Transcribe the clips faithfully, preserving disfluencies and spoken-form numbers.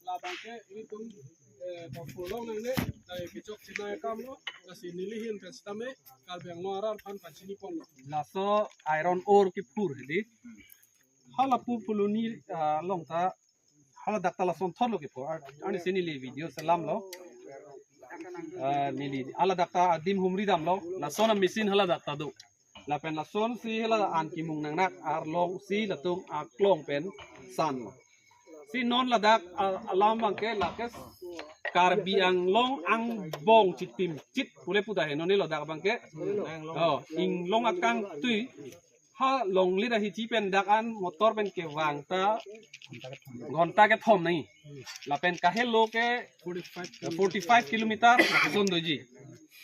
Labang ke ilitum, eh, bang pulo nangne, eh, kechok chinai akam lo, lasi neli ahin pen sitame, Karbi Anglong arat aphan pachini ponlo. Laso iron ore kiphur hedi. Hala pu puloni, ah, along ta, hala dak ta lason thotlo kiphur. Ar-, arnisi neli video selam lo. Ah, neli, hala dak ta adim humri damlo. Lason a-machine hala dak ta do. Lapen lasonsi hala an kimung nangnak arlong si latum aklong pen sanlo. Si non ladak a-, alam abang ke lake Karbi Anglong angbong chitim chit pule puta he non ladak abang ke. Oh, inglong akangtui ha longlit ahithi pen dak an motor pen kevang ta ghonta kethom nangji. Lapen kahelo ke forty-five kilometer lason doji.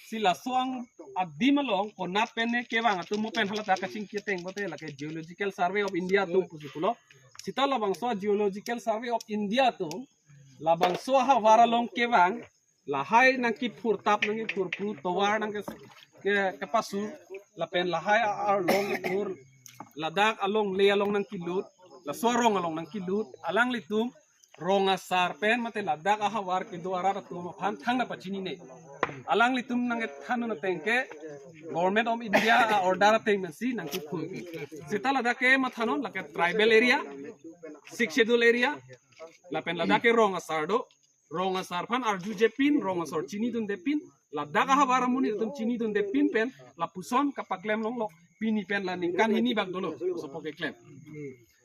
Si laso adim along konat pen ne kevang atum mo pen hala ta kachingki ateng pote lake Geological Survey of India atum pusi pulo. Sita labangso Geological Survey of India atum labangso ahavar along kevang lahai nangkiphurtap nangkiphurphru tovar nang ke, ke, kepasur lapen lahai arlong kiphur ladak alongle along nangkilut laso arong along nangkilut alanglitum rong asar pen mate ladak ahavar kedo arat atum aphan thangta pachinine. Alanglitum nangkethan ateng ke Government of India a-order ateng pensi nangkiphur. Sita ladak ke mathanon lake tribal area, Sixth Schedule area, lapen ladak ke rong asar do, rong asar aphan arjujepin, rong asar chinidundepin, ladak ahavar amonit atum chinidundepin pen lapuson kapaklem longlo, pini pen la ningkan hini bak dolo, sopo keklem.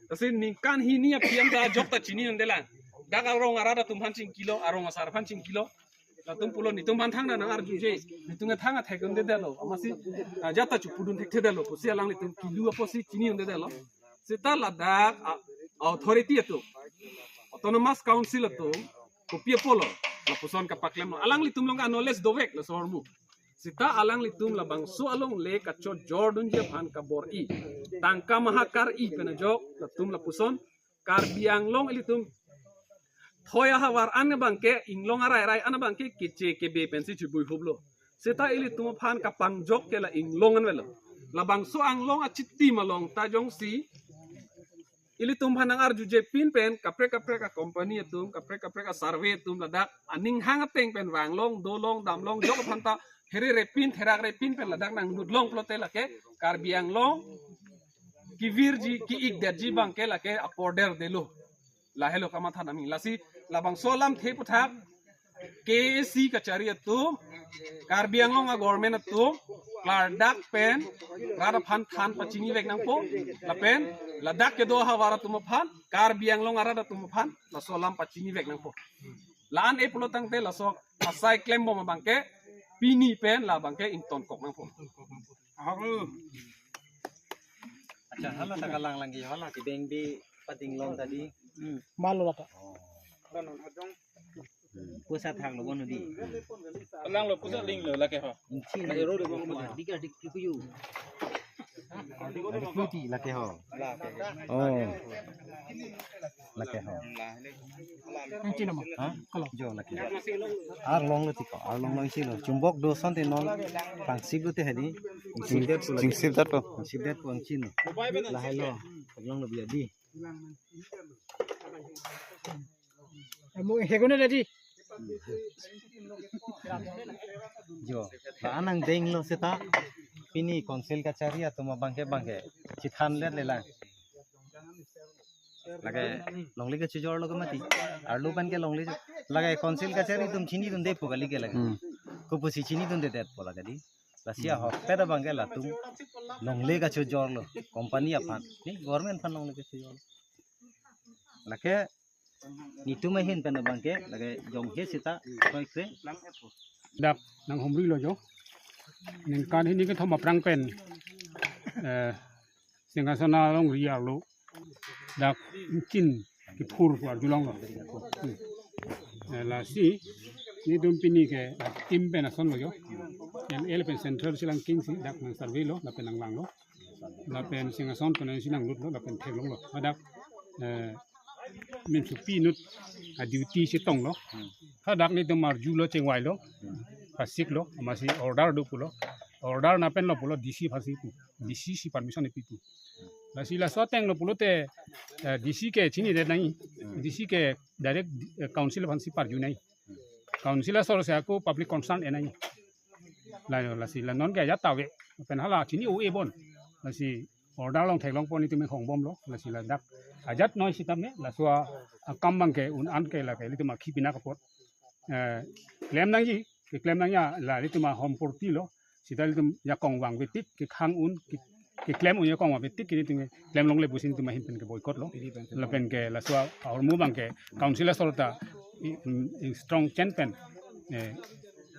Lasi ningkan hini aphi an ta ajok ta chinidunde lang. Dak arong arat atum aphan chingkilo, arong asar aphan chingkilo. Latum pulo netum aphan thangta nang-arjuje. Netum ke thang athek dundedetlo. Amatsi, ah, jat ta chupudun thekthedetlo. Pusi alanglitum kilu apotsi chinidundedetlo. Sita ladak, ah, authority atum, Autonomous Council atum, kopi apotlo, lapuson kapaklemlo. Alanglitum along knowledge dovek laso ahormu. Sita alanglitum labangso alongle kachojordunji aphan kabor-i, tangka maha kar-i pen ajok latum lapuson Karbi Anglong ilitum thoi ahavar an abang ke, inglong arairai an abang ke keche kebe pensi chibui huplo. Sita ilitum aphan kapangjok ke la inglong an avelo. Labangso inglong achitim along ta jongsi ilitum aphan nang-arjujepin pen kaprek kaprek a-company atum, kaprek kaprek a-survey atum ladak aning hang ateng pen vanglong, dolong, damlong, jok aphan ta hererepin, therakrepin pen ladak nanglutlong pulote lake Karbi Anglong kevirji, ke-ikdetji abang ke lake aporderdetlo. Lahelo kamatha nami. Lasi labangso alamthe aputhak K A A C kachari atum, Karbi Anglong a-government atum klardak pen rat aphan than pachinivek nangpo, lapen ladak kedo ahavar atum aphan, Karbi Anglong arat atum aphan laso alam pachinivek nangpo. La-an e pulo tangte laso asai klembom abang ke pini pen labang ke ingtonkok nangpo. Aho. Acha, hala ta kalang langji, hala kebeng bi pading long tadi. Hmm. Malo lata. Pusat hak lo bono di. Langlo, pusat linglo lake ho. Inchi na. Dik dik dik kuyu. Dik kuti lake ho. Lake. Oh. Lake ho. Ang chin nama? Ha? Kalau. Jo lake. Arlong lo tiko, arlong lo isi lo. Chumbok do asonte non pangsip lo te hedi. Chingsip dat po. Chingsip dat po ang chin. Lahai lo. Arlong lo biya di. Amo hegone dadi. Jo. La-an angdeng lo seta. Pini council kachari atum abang ke abang ke chithan let le lang. Lake longle kechojor lo ke mati. Arlo pen ke longle jo. Lake council kachari atum chinidunde po kali ke lake. Hmm. Kopusi chinidundedet po lake di. Lasi ahokpet abang ke latum longle kechojor lo. Company aphan. Ni government aphan longle kechojor lo. Lake netum ahin pen abang ke lake jonghe seta kroikre. Dak nanghumri lo jo. Ningkan hini kethom aphrang pen, eh, Singhason alongri arlo dak ingchin kiphur arjulonglo. Hmm. Eh, lasi netum pini ke team pen ason lo jo. L A pen central si nangkingsi dak nang survey lo, lapen nanglanglo. Lapen Singhason pen si nanglutlo, lapen theklonglo. Hadak, eh, minsupi inut a-duty si tonglo. Hadak netum arjulo, chingvailo. Pasiklo, amatsi order do pulo. order na pen lo pulo D C aphansi pu, D C si permission ipi pu. Lasi laso ateng lo pulote, eh, D C ke chinidet nangji, D C ke direct, eh, council aphansi parju nangji. Council asor si ako public concern en nangji. La, lasi la non ke ajat ta ave, pen hala chini-o-e bon. Lasi order along theklong pon itum khongbomlo, lasi ladak ajat noi sitame laso akam abang ke un-an ke lake ilitum akhi pina kapot, eh, klem nangji, keklem nangji, la ilitum ahom purti lo, sita ilitum jakong vangve tik, kekhang un, ke, keklem un jakong vangve tik, ilitum klem longle pusi ilitum ahin pen ke boycott lo. Lapen ke laso ahormu abang ke council asor ta i, mm, strong chen pen, eh,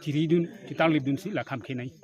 chiridun, chitarlipdunsi la kham khe nangji.